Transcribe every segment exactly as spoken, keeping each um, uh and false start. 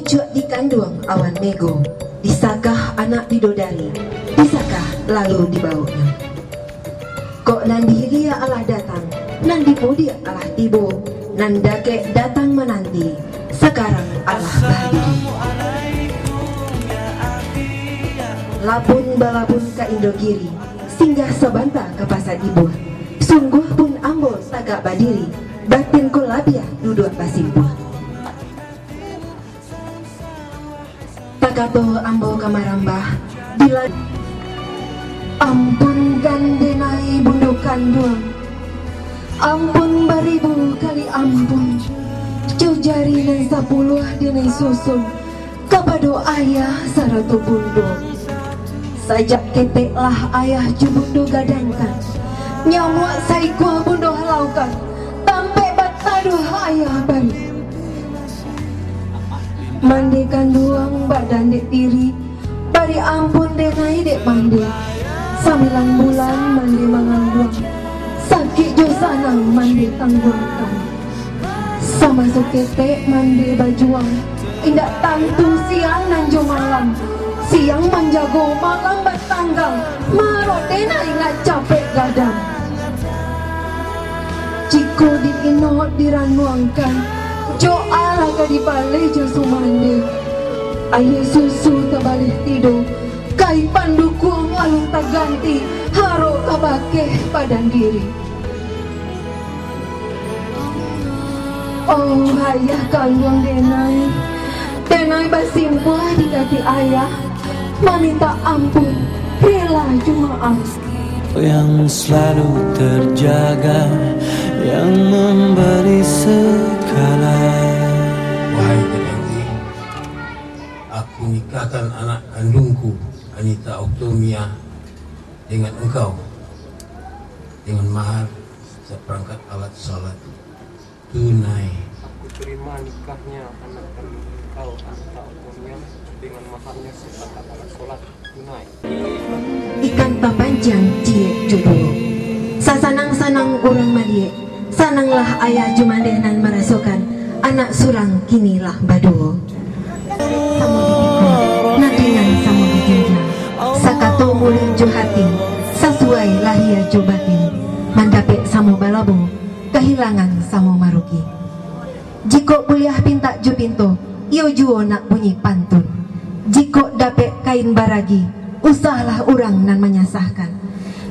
Cuak dikanduang awan mego, disakah anak bidodari, disakah lalu dibawoknyo. Kok nan dihilia alah datang, nan dimudiak alah tibo, nan dakek datang mananti, sakarang alah bahadiri. Labun balabun ka Indogiri, singgah sabanta ka Pasa Ibuah. Sungguah pun ambo tagak badiri, batin ko labiah duduak basimpuah. Takato ambo ka marambah, bila ampun kan denai bundo kanduang, ampun baribu kali ampun, jo jari nan sapuluah denai susun kapado ayah sarato bundo. Sajak ketek lah ayah jo bundo gadangkan, nyamuak saikua bundo halaukan, tampek bataduah ayah bari. Mande kanduang badan dek diri, bari ampun denai dek mande. Sambilan bulan mande manganduang, sakik jo sanang mande tangguangkan. Samaso ketek mande bajuang, indak tantu siang nan jo malam. Siang manjago, malam batanggang, marok denai lah capek gadang. Jikok diinok diranuangkan, jo alah ka dipaleh jo sumande. Aia susu tabaleh tido, kain pandukuang alun taganti, harok ka bakeh padan diri. Oh, ayah kanduang denai, denai basimpuah di kaki ayah, mamintak ampun, rela jo maaf. Yang selalu terjaga, yang memberi segala. Wahai Kadangki, aku nikahkan anak kandungku, Anita Oktomia, dengan engkau, dengan mahar seperangkat alat salat tunai. Aku terima nikahnya anak kandung engkau, Anita Oktomia, dengan maharnya seperangkat alat salat tunai. Ikan tapanciang ciek jo duo. Sasanang-sanang urang maliek, sananglah ayah jo mandeh nan marasokan, anak surang kini lah baduo. Samo ditiko, nan ringan samo dijinjiang, sakato muluik jo hati, sasuai lahia jo batin, mandapek samo balabo, kahilangan samo marugi. Jikok buliah pintak jo pinto, iyo juo nak bunyi pantun. Jikok dapek kain baragi, usahlah urang nan manyasahkan.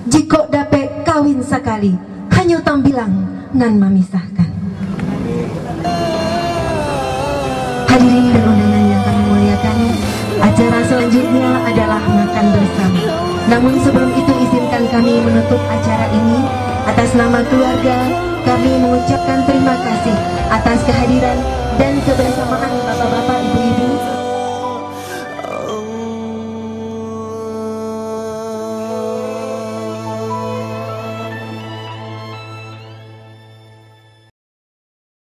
Jikok dapek kawin sakali, hanyo tambilang nan mamisahkan. Hadirin dan undangan yang kami muliakan, acara selanjutnya adalah makan bersama. Namun sebelum itu, izinkan kami menutup acara ini. Atas nama keluarga, kami mengucapkan terima kasih atas kehadiran dan kebersamaan bapak-bapak